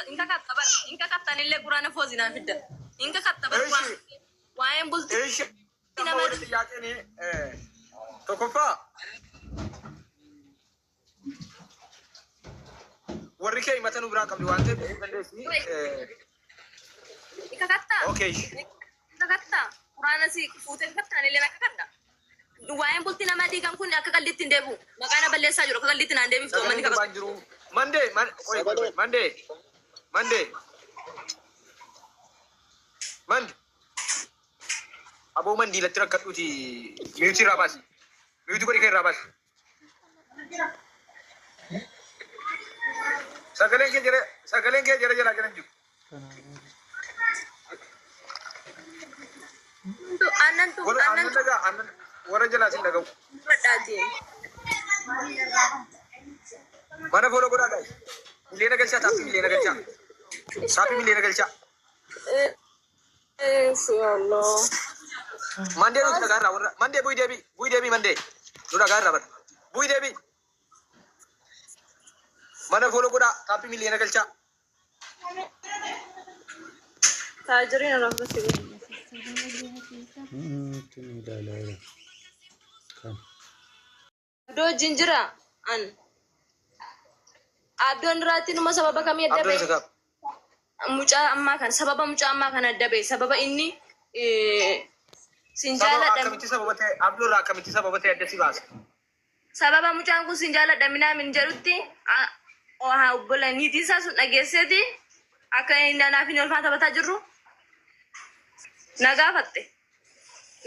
Hin kakatta bar. Hin kakattan illee quraana foozinaa fidda. Hin kakatta bar Eeshi. waa'een bultii Eeshi. Amma nama wani xiyyaaqeen tokkoffaa warri kee himata nu biraa qabdi waan ta'eef beekuu dandeessi. Hin kakattaa? Okay. Hin kakattaa? Quraana si fuutee kakattaan illee na kakadha. Waa'een bultii namaa diigan kun akka qalliitti hin deebi'u. Maqaa na balleessaa jiru akka qalliitti naan deebiftu Sagaleen uummanni gubbaan kakatu. jiru. Mandee, qoy, qoy, qoy, mandee, mandee, mandi. Aboo mandii latti rakkadhuuti mute irraa baasi. Mute godhi kee irraa baasi. Sagaleen kee jara jalaa jiran jiru. Aannan tu Warra aannan aannan dhagaa aannan warra jalaa sin dhaga'u. fudhadhaati. Mana follow godhaa guys. Miliyoona galchaa taappii miliyoona galchaa. Taappii miliyoona galchaa. Inshallah. Mandee nuti dhagaa irraa warra mandee bu'i deebii bu'i deebii mandee nu dhagaa irraa bara bu'i deebii. Mana follow godhaa taappii miliyoona galchaa. Taajiriin rafuu. Tun ilaalaa jira. Kan. Abdoo wajjin jira an. Abdoon duraatti numa sababa kamii adda Abdoon isa ba'e? kaaf. Mucaa ammaa kana sababa mucaa ammaa kana adda ba'e sababa inni sin Sababa jaaladha akkamitti sababa ta'e Abdoo irraa akkamitti sababa ta'e adda si baasa? Sababa mucaan kun sin jaaladha minaamin jedhutti haa obbola niitiin isaa sun dhageesseeti akka inni anaaf hin olfaa taphataa jirru na gaafatte.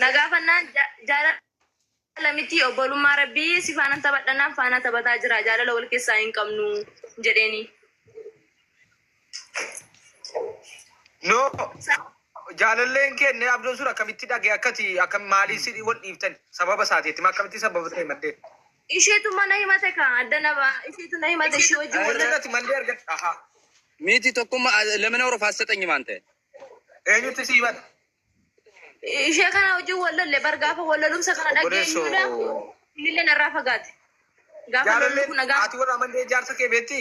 Na gaafannaan jaalala miti obbolummaa rabbii si faana taphadhanaan faana taphataa jira jaalala wal keessaa hin qabnu jedheeni. No, jaalalleen kenne Abdoon sun akkamitti dhagee akkati akkam maalii si wal dhiiftan sababa isaatiitti akkamitti sababa ta'e maddee? Isheetu mana himate ka adda nama isheetu na himate ishee wajjin wal Warri irratti mandee argate. Ahaa. ሚቲ tokkummaa ለምን አውሮፓ አትሰጠኝም አንተ? Eenyutti si himate? Ishee kana wajjin wal lolle bar gaafa wal lolumsa kana Obboleessoo. dhageenyuudha innillee narraa fagaate. Gaafa lollu Jaalalleen kun nagaa haati warra mandee jaarsa kee beekti?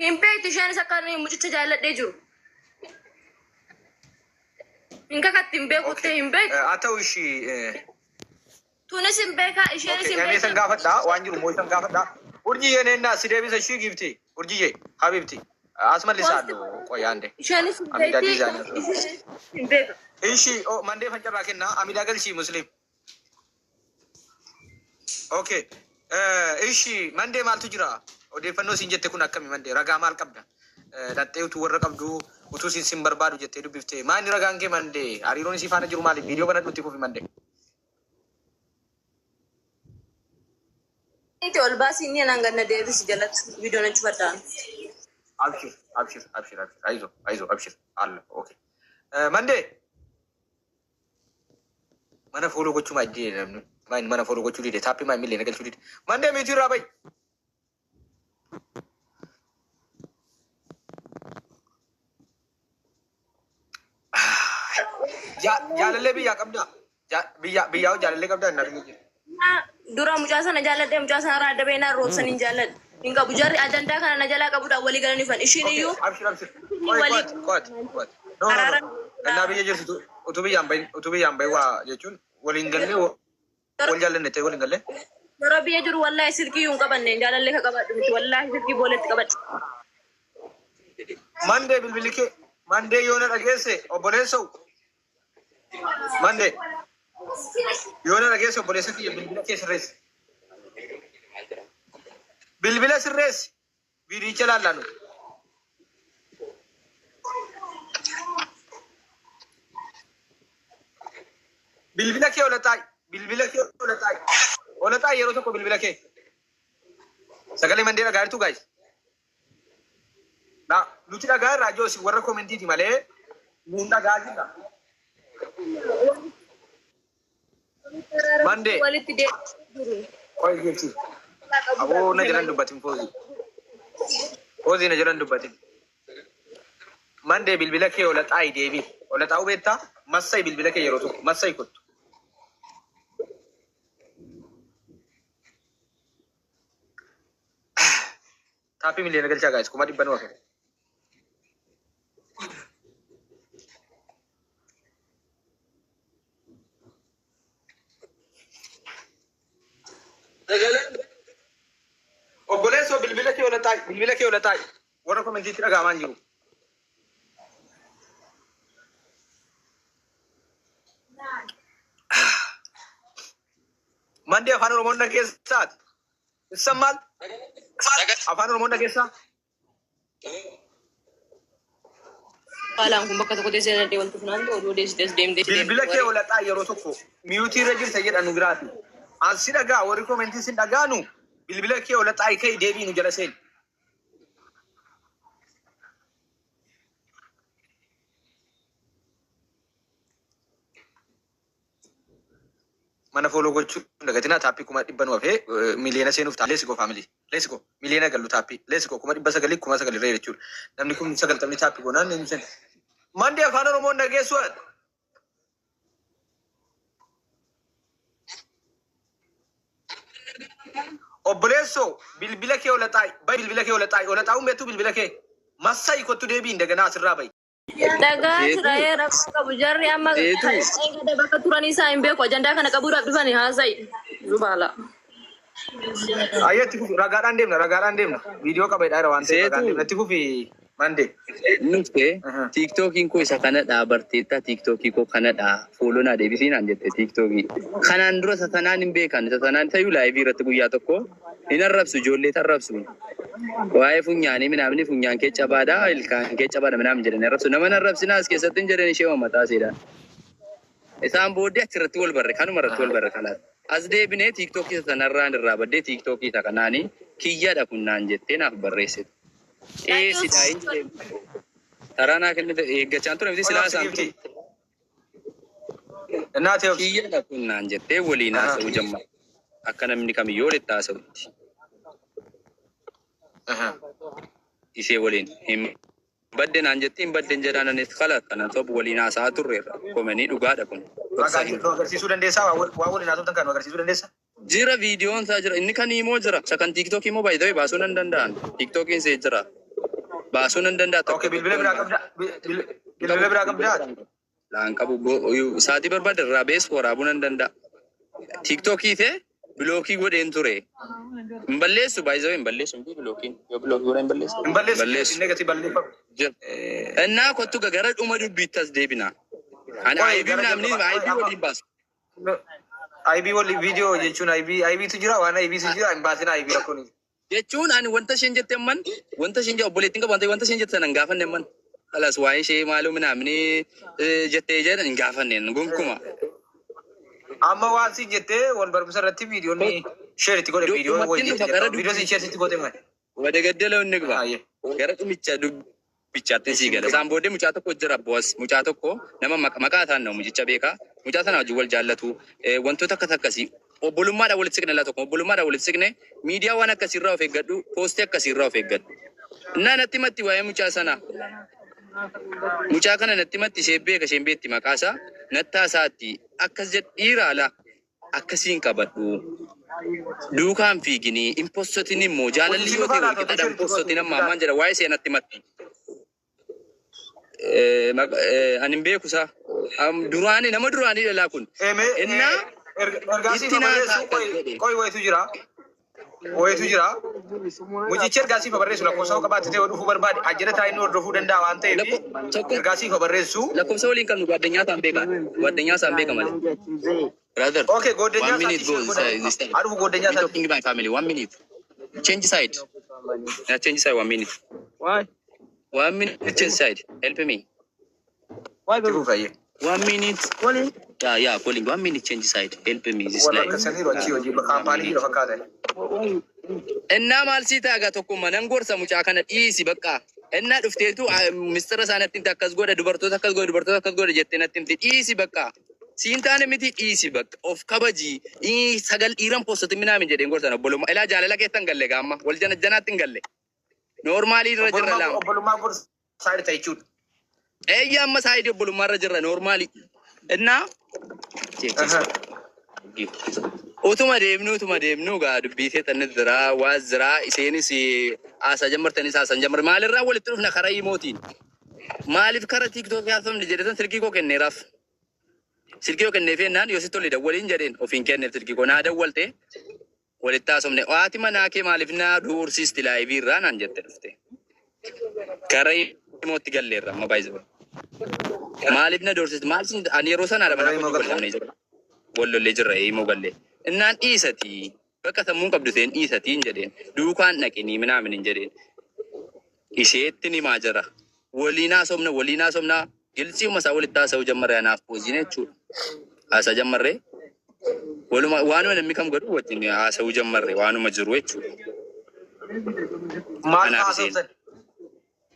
Hin beektu isheenis akka inni mucicha jaalladhee jiru. Hin kakatti hin beekutte hin beektu. Haa ta'u ishii. Tunis hin beekaa isheenis hin Namni san beektu. gaafadha waan jiru moo san gaafadha. Urjiyyee neennaa si deebisa ishii gifti. Urjiyyee habibti. As mallisaallu qoyaande. Isheenis hin Amidaa beekti diizaayinii. isheenis hin beeku. Ishii oh, mandee fancarraa kennaa amidaa galchii muslim. Okay. Ishii mandee maaltu jira? Odeeffannoo siin jette kun akkami mandee? Ragaa maal qabda? Dhattee utuu warra qabdu utuu siin sin barbaadu jettee dubbiftee. Maali ragaan kee mandee? Hariiroon isii faana jiru maali? Viidiyoo banadhu itti fufi mandee. Inni ol baasii inni anaan ganna deebisi jalatti viidiyoon achi fadhaan. Abshir, abshir, abshir, abshir. Aizo, aizo, abshir. Alla, okay. Mandee. Mana follow gochuu maa dide namni? Maal mana follow gochuu dide? Taappii maa millee nagalchuu dide? Mandee mute irraa bahi. Jaalallee biyyaa qabdaa? Biyyaa jaalallee qabdaa inni arginu jira. Dura mucaa sana jaalladhee mucaa sana irraa adda bahee roobsan hin jaalladhe. Hin qabu jarri ajandaa kana na jalaa qabuudhaan walii galanii fan ishiin iyyuu Abshir, abshir. Qoy, walii qo'ati, qo'ati, qo'ati. No, no, araara no. Innaa biyya jirtu utuu biyyaan bahin waa jechuun waliin gallee wal jaallanne ta'e waliin gallee. Yeroo biyya jiru wallaahi silkii iyyuu hin qabanne jaalallee ka qabadhu miti wallaahi silkii booletti qabadhe. Mandee bilbilli kee mandee yoo na dhageesse obboleessoo mandee yoo na dhageesse obboleessa kiyya bilbila kee sirreessi. Bilbila sirreessi. Viidiyicha laallaa nuti. Bilbila kee ola xaa'i. Bilbila kee ola xaa'i. Ola xaa'i yeroo tokko bilbila kee. Sagalee mandee dhagaa jirtu guys. Na nuti dhagaa irraa joosi warra commentiiti malee nuun dhagaa jirra. Mandee. Walitti deebi'u. Qoy geessi. Aboo na jalan dubbatin foozi. Foozii na jalan dubbatin. Mandee bilbila kee ola xaa'i deebi. Ola xaa'uu beektaa? Massai bilbila kee yeroo tokko massai kottu. Taappii miliyoona galchaa guys 100,000 nu hafe. Obboleessoo, bilbila kee ola taa'i, bilbila kee ola taa'i. Warra commentiitti dhaga'amaa hin jiru. Mandee, afaan Oromoon dhageessaati. Ibsan maal? Afaan Oromoon dhageessaa? Haalaan kun bakka tokko teessee dandee wanti funaantu oduu odeessitees deemtee. Bilbila kee ola taa'i yeroo tokko, muteii irra jirta jedha nu biraati. An si dhagaa, warri commentii sin dhagaanu. Bilbila kee ola taa'i, ka'ii deebii nu jala seeni. Mana follow gochuu dagatinaa. Taappii 100,000 nu hafee miliyoona seenuuf ta'a. Let's go, family. Let's go. Miliyoona gallu taappii. Let's go, 900,000, 9,000 irra jechuudha. Namni 90,000 taappii goonaan inni sen. Mandi, afaan Oromoon dhageessu. Obboleessoo, bilbila kee ola xaa'i. Bayi, bilbila kee ola xaa'i. Ola xaa'uun beektuu bilbila kee. Massa'i kottu, deebiin daganaa asirraa bayi. Dhagaa Jeetu. jira, rakkoo qabu jarri amma Jeetu. kan bakka turan isaa hin beeku, ajandaa kana qabuudhaaf dhufani haasa'i. Zubaala. Ayyee, itti fufi, ragaadhaan deemna, ragaadhaan deemna. Viidiyoo qabeedha waan ta'eef ragaan Seetu. deemna. Itti fufi, Mandee. Nufte TikTokiin koo isa kanadha, barteetta TikTokii koo kanadha, follow naa deebisii naan jette. TikTokii kanaan dura isa sanaan hin beekan, isa sanaan ta'uu liveii irratti guyyaa tokko hin arrabsu, ijoollee arrabsu, waa'ee funyaanii minaamni, funyaan kee cabaadha, ilkaan kee cabaadha minaamni jedhanii arrabsu. Nama hin arrabsinaa as keessatti hin jedhan, ishee mataa seedha. Isaan booddee achirratti wal barre, kanuma irratti wal barre kanaas. As deebinee TikTokii isa sanarraan irraa baddee TikTokii isa kanaanii kiyyaadha kun naan jettee naaf barreessite. Ee, sidhaa hin jedheen. Taraa naa kennite eeggachaan ture miti silaa isaan ture. Innaati obsi. Kiyyaadha kun naan jettee waliin haasa'uu jamma. Akka namni kamiyyuu walitti haasa'utti. Ishee waliin hin badde naan jettee, hin badden jedhaan, anis kala kana sob waliin haasa'aa turreerra. Komanii dhugaadha kun. Ragaa jiru nu agarsiisuu dandeessaa? Waa waliin haasoftan kan nu agarsiisuu dandeessaa? Jira, viidiyoon isaa jira. Inni kan immoo jira. Isa kan TikTokii immoo baay'ee baasuu nan danda'an. TikTokiin see jira. Baasuu nan danda'a. Okay, bilbila biraa qabdaa? Bilbila biraa qabdaa? Laan qabu, isaatii barbaade irraa bees waraabuu nan danda'a. TikTokii ta'e blockii godheen ture. Hin balleessu, baay'ee hin balleessu miti blockiin. Yoo blockii godhan hin balleessu. Hin balleessu. Balleessu. Inni gatii balleeffamu. Jira. Innaa kottu gara dhuma dubbiitti as deebina. Ani Qoy, aybii gara namni jalqabaa. aybii waliin baasu. Aybii waliin viidiyoo jechuun aybiitu jira, waan aybiitu jira, hin baasin aybii rakkoon. Jechuun ani wanta isheen jette amman, wanta isheen jette, obboleettiin qabu wanta isheen jette sana hin gaafanne amman. Kalas, waa'ee ishee maaloo minaamni jettee jedhan hin gaafanne gonkuma. Amma waan siin jettee wal barumsa irratti viidiyoon share itti godhe, viidiyoo Dhumatti wayii dhufa jette gara jalqaba. Viidiyoo siin share itti goote maali? Wada gaddala inni gba. Ayyee. Gara dhumicha dubbichaatti sii gala. Isaan booddee mucaa tokko jira boos. Mucaa tokko nama maqaa isaan nama mucicha beekaa. Mucaa sana wajjin wal jaallatu. Wantoota akkas akkasii. Obbolummaadhaan walitti siqne, laa tokko obbolummaadhaan walitti siqne, miidiyaa waan akkasiirraa of eeggadhu, postii akkasiirraa of eeggadhu. Innaa natti matti waa'ee mucaa sanaa. Mucaa kana natti matti, ishee beeka, isheen beetti maqaa isaa, nattaa isaatti akkas jedh, dhiira ala akkasiin qabadhu. Duukaan fiiginii hin postotin, immoo jaalalli yoo ta'e wal qixaadha, hin postotin amma ammaan jedha, waa'ee ishee natti matti. Ani hin beeku isaa. Duraanii nama duraanii dhalaa kun. Mee Innaa ergaasii itti naa barreessu ta'a qoy jedhe. qoy, wayitu jira. Wayitu jira. Mucichi ergaasii barreessu lakkoofsa qabaatte ta'e dhufuu barbaade ajjala taa'ee inni hordofuu danda'a waan ta'eef Tokko ergaasii barreessu. Lakkoofsa waliin qabnu, ጓደኛ isaan beeka. ጓደኛ isaan beeka malee. Brother, Okay, ጓደኛ one minute go this time. Haa dhufu ጓደኛ Me isaati. talking to my family. One minute. Change side. Yeah, change side. One minute. Why? One minute. Change side. Help me. Why, Itti baby? fufayyee. One minute. Calling? Yeah, calling. One minute. Change side. Help me. This Warra line. akkasaniiru achii hojii kaampaanii jiru fakkaata. Innaa maal sii taagaa, tokkummaa nan gorsa, mucaa kana dhiisi bakka. Innaa dhufteetu mistira isaa natti himte, akkas godha, dubartoota akkas godha, dubartoota akkas godha jettee natti himte, dhiisi bakka. Siin taane miti, dhiisi bakka, of kabaji, sagal dhiiran postoti minaamin jedheen gorsan, obbolummaa ilaa jaalala keessa hin galle, gaamma wal jana janaatti hin galle. Normalii irra jirra lama. Obbolummaa gorsa irra jechuudha. Eeyya, amma sideii obbolummaa irra jirra normalii. Innaa utuma deemnuu gaa dubbii seexanni jira, waa jira, isheenis haasaa jammartanis haasaa jammar, maalirraa walitti dhufna karaa imootiin. Maaliif karaa TikTokii haasofne jedhetan silkii koo kenneeraaf. Silkii koo kenneef jennaan, yoo si tolle dawwaliin jedheen, ofiin kenneef silkii koo, naa dawwalte. Walitti haasofne. Haati manaa kee maaliif na duursiisti live irraa naan jette dhufte. Gara imootti galleerra amma baay'ee. Maaliif na doorsisti? Maal sin ani yeroo sana haadha Gara manaa imoo kootii wal galtee? dhabnee jirra. Wal lollee jirra imoo gallee. Innaan dhiisatii bakka sammuun qabdu seen dhiisatii hin jedheen. Duukaan dhaqinii minaamin hin jedheen. Isheetti himaa jira. Waliin haasofna waliin haasofna gilsiuma isaa walitti haasa'uu jammarre anaaf pooziin jechuudha. Haasaa jammarree waluma waanuma namni kam godhu wajjin haasa'uu jammarre waanuma jiru jechuudha. Maal Anaaf isheen. haasoftan?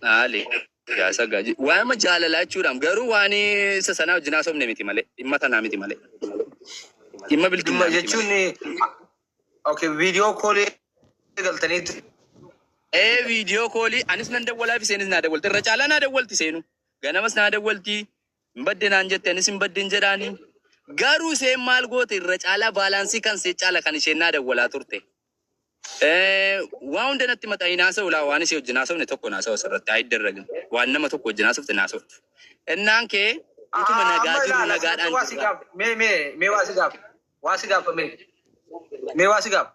Haali. Siyaasa gaaji. Waanuma jaalalaa jechuudhaan garuu waan isa sanaa wajjin haasofne miti malee dhimma tanaa miti malee. Dhimma Dhimma bilkinnaa miti jechuun malee. okay video call galtaniitu. Ee video call anis nan dawwalaaf isheenis naa dawwalti. Irra caalaa naa dawwalti seenu. Ganamas naa dawwalti. Hin badde naan jette anis hin badde hin jedhaani. Garuu isheen maal goote irra caalaa balance kan see caala kan isheen naa dawwalaa turte. Waa hunda natti maxxanii naasa'u laa waan ishee wajjin haasofne tokko naasa'u asirratti haa iddarragin. Waan nama tokko wajjin haasofte naasoftu. Innaan kee utuma nagaa Amma jirru ilaala asirratti nagaadhaan waa si jirra. gaaf mee mee mee waa si gaaf waa si gaafa mee mee waa si gaaf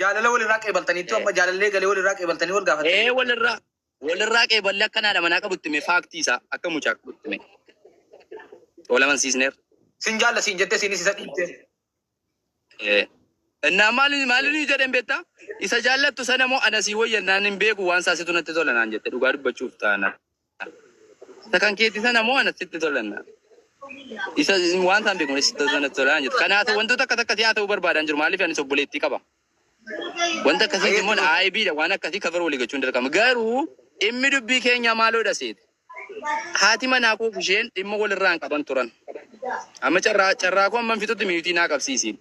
jaalala walirraa qeebaltaniittu amma jaalallee galee walirraa qeebaltanii wal gaafatanii. Ee walirraa qeeballee akka haadha manaa qabutti mee fact isaa akka mucaa qabutti mee. Wal amansiisneerra. Sin jaalla siin jettee siinis isa dhiibte. Innaan maali maali nuyi jedheen beektaa? Isa jaallattu sana moo ana sii wayya naan hin beeku waan saasitu natti tola naan jette dhugaa dubbachuuf taana. Isa kan keetti sana moo ana sitti tola naan. Isa waan isaan beeku sitti natti tola naan jette. Kanaaf wantoota akka akkasii haa ta'uu barbaadan jiru maaliif anis obboleettii qaba. Wanta akkasii immoo IBdha waan akkasii cover walii gochuun dirqama. Garuu dhimmi dubbii keenya maaloodha seete? Haati manaa koof isheen dhimma walirraa hin qaban turan. Amma carraa carraa koo amman fixutti mute naa qabsiisi.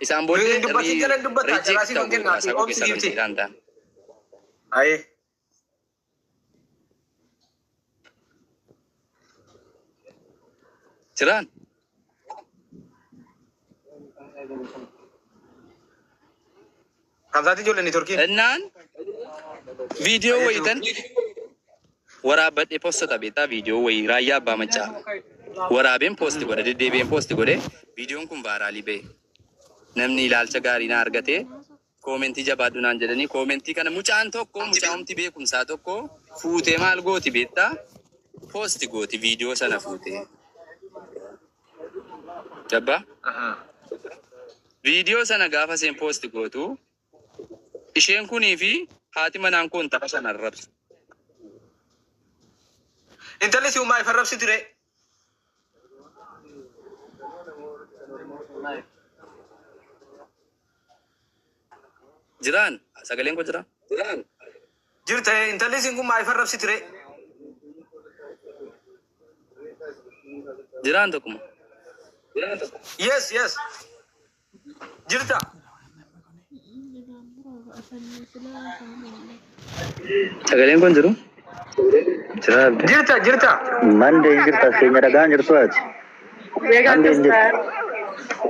Isaan booddee Hin dubbatin jala hin dubbatta carraa reject siif hin ta'u kennaa haasaa koo obsi keessaa giifti. kan ta'an. Ayee. Jiraan? Kamsaatti ijoollee networkiin. Innaan viidiyoo wayitan waraabbadhee postota beektaa viidiyoo wayii raayyaa abbaa macaa waraabeen post godhe deddeebi'een post godhe viidiyoon kun viral ba'e. Namni ilaalcha gaarii na argate comment jabaadhu naan jedhanii comment kana mucaan tokko mucaa'umti beekumsaa tokko fuutee maal gooti beektaa post gooti viidiyoo sana fuutee. Jabbaa? Viidiyoo sana gaafa isheen post gootu isheen kunii fi haati manaan kun tapha sana arrabsu. Intalli si uumaa ifa rabsi ture. Jiraan sagaleen koo jira? Jirte intalli siin kun maa ifa rabsi ture. Jiraan tokkuma. Yes. Jirta. Sagaleen kun jiru? Jira abdii. Jirta jirta. Mandee hin jirtu as keenya dhagaan jirtu ati. Mandee hin jirtu.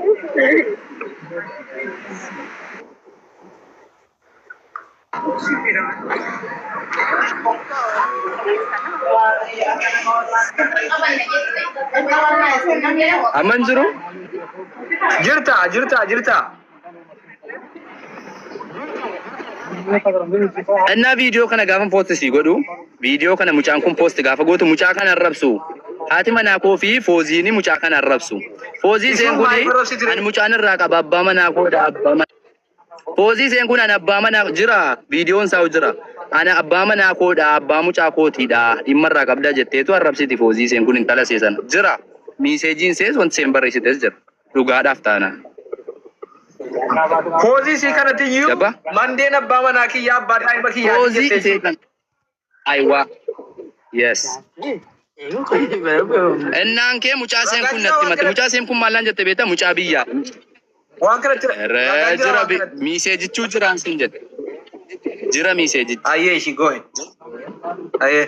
Amma hin jiru? Jirta jirta jirta. Innaa viidiyoo kana gaafa post sii godhu viidiyoo kana mucaan kun post gaafa gootu mucaa kana arrabsu. Haati manaa koo fi fooziini mucaa kana arrabsu. Foozii isheen Isuun maa kun ifa rabsi ture. ani mucaan irraa qaba abbaa manaa koodha abbaa manaa. Foozii isheen kun ani abbaa manaa jira viidiyoon isaa jira. Ana abbaa manaa koodha abbaa mucaa kootiidha dhimma irraa qabdaa jetteetu arrabsiti foozii isheen kun intala see sana jira. Messageiin sees wanti isheen barreessites jira. Dhugaadhaaf taanaan. Foozii sii kanatti iyyuu Jabba. mandeen abbaa manaa kiyyaa abbaa daa'ima kiyyaa Foozii jettee ishee kan. Aywa. Yes. Innaan kee mucaa seen kun natti himate. Mucaa seen kun maal naan jette beektaa? Mucaa biyyaa. Waan kanatti Irra jira messageichuu jiraan siin jette. Jira messageichi. Ayyee ishii goohe. Ayyee.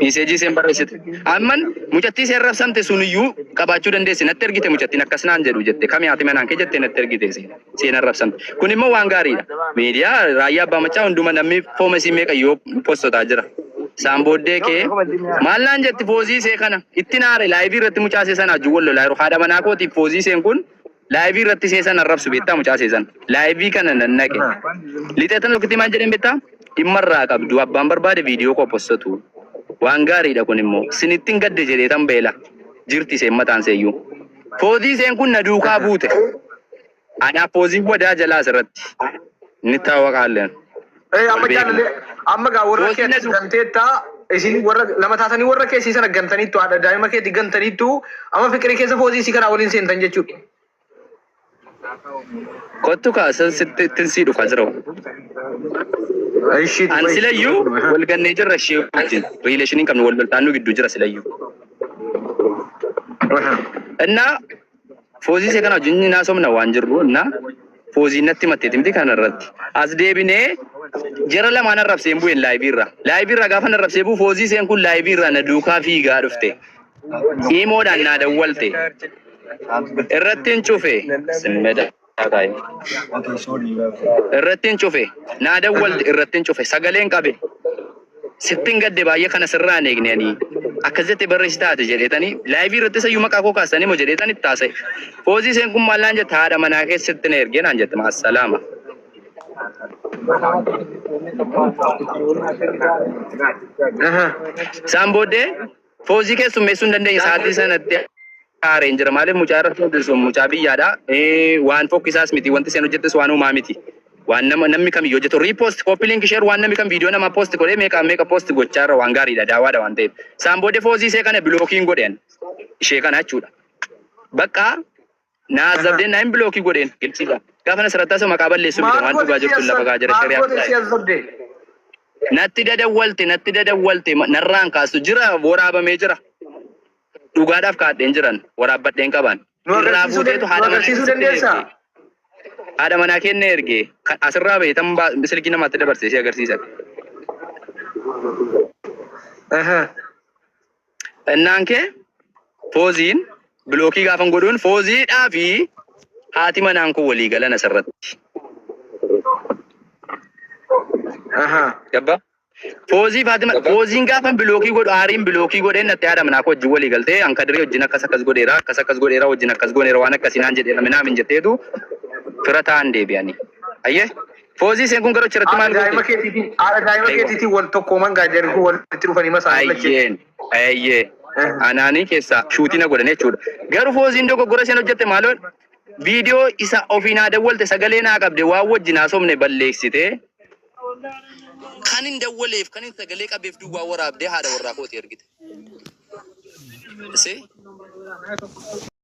Message isheen barreessite. Amman mucattii isheen rabsamte suniyyuu qabaachuu dandeessi. Natti ergite mucattiin akkas naan jedhu jette. Kami haati manaan kee jettee natti ergite isheen arrabsamte. Kun immoo waan gaariidha. Miidiyaa raayyaa abbaa macaa hunduma namni foomasii meeqa yoo postotaa jira. Isaan booddee kee maal naan jetti foozii ishee kana itti naare live irratti mucaa ishee sana wajjin wal lolaa jiru. Haadha manaa kootiif foozii isheen kun Live irratti seesan arrabsu beektaa mucaa seesan. Live kana nan naqe. Lixeetan tokkitti maal jedheen beektaa? Dhimma irraa qabdu abbaan barbaade viidiyoo qopheessatu. Waan gaariidha kun immoo. Sinittiin gadde jedhee tan beela. Jirti seen mataan seeyyuu. Foozii seen kun na duukaa buute. Anaa fooziin wadaa jalaa asirratti. Inni taawwaqaalleen. Ee amma Wal beekna. jaalallee amma gaa warra Foozii kee na duukaa. ganteetta isin warra lama taatanii warra keessii sana gantaniittu haadha daa'ima keetti gantaniittu amma fiqirii keessa foozii isii kanaa waliin seentan jechuudha. Kottu kaasan sitti ittiin sii dhufa jira. Ishii An silayyuu wal gannee jirra ishee wajjin. Riileeshinii hin qabnu wal loltaannuu gidduu jira silayyuu. Innaa foozii ishee kana wajjin naasomna waan jirru innaa foozii natti himatteeti miti kana irratti. As deebinee jara lamaan arrabsee hin bu'een laayivii irra. Laayivii irra gaafa arrabsee bu'u foozii isheen kun laayivii irra na duukaa fiigaa dhufte. Imoodhaan naa dawwalte. Irratti hin cufe. Simmeda. Irratti hin cufe. Naa dawwalte irratti hin cufe. Sagaleen qabe. Sittin gadde baay'ee kana sirraa hin eegne ani. Akkas jette barreessi taate jedheetanii laayivii irratti isayyuu maqaa koo kaasanii moo jedheetanii itti haasa'e. Foozii isheen kun maal naan jette haadha manaa keessatti na ergee naan jette maassalaama. Isaan booddee foozii keessummeessuu hin dandeenye sa'aatii sanatti aareen jira. Maaliif mucaa irratti hojjetu mucaa biyyaadha. Waan fokkisaas miti wanti isheen hojjettes waan uumaa miti. Waan nama namni kamiyyuu hojjetu repost copy link share waan namni kam viidiyoo namaa post godhee meeqa meeqa post gochaa irra waan gaariidha daawaadha waan ta'eef. Isaan booddee foozii ishee kana bilookiin godheen ishee kana jechuudha. Bakka naa zabdeen naa hin bilookii godheen gilchiidha. Gaafa na sirratti haasa'u maqaa balleessuu miti Maal waan goote dhugaa si jirtu lafa kaa jira maal shari'aa goote si azabde? Natti dadawwalte natti dadawwalte narraan kaastu jira waraabamee jira. Dhugaadhaaf kaadheen jiran waraabbadheen qaban. Nu Irraa agarsiisuu buuteetu nu haadha manaa agarsiisuu keessatti dandeessaa? erge. Haadha manaa kenne erge. Kan asirraa bahe tan silkii namaatti dabarsee si agarsiisa. Innaan kee fooziin bilookii gaafan godhuun fooziidhaa fi haati manaan kun walii galan asirratti. Gabba. Foozii Faatima fooziin gaafa bilookii godhu aariin bilookii godheen natti haadha manaa koo wajjin walii galtee an kadirii wajjin akkas akkas godheera akkas akkas godheera wajjin akkas godheera waan akkasii naan jedheera minaamin jetteetu fira ta'an deebi'anii. Ayyee foozii isheen kun garuu achirratti Haadha maal daa'ima goote? keetiitiin haadha daa'ima Aywa. keetiitiin wal tokkooman gaa jarri kun walitti dhufanii masaa lachee. Ayyeen ayyee anaanii keessaa shuutii na godhan jechuudha. Garuu fooziin dogoggora isheen hojjette maaloon viidiyoo isa ofii naa dawwalte sagalee naa qabde waan wajjin haasofne balleessitee kan hin dawwaleef kan hin sagalee qabeef duwwaa waraabdee haadha warraa kooti ergite. See?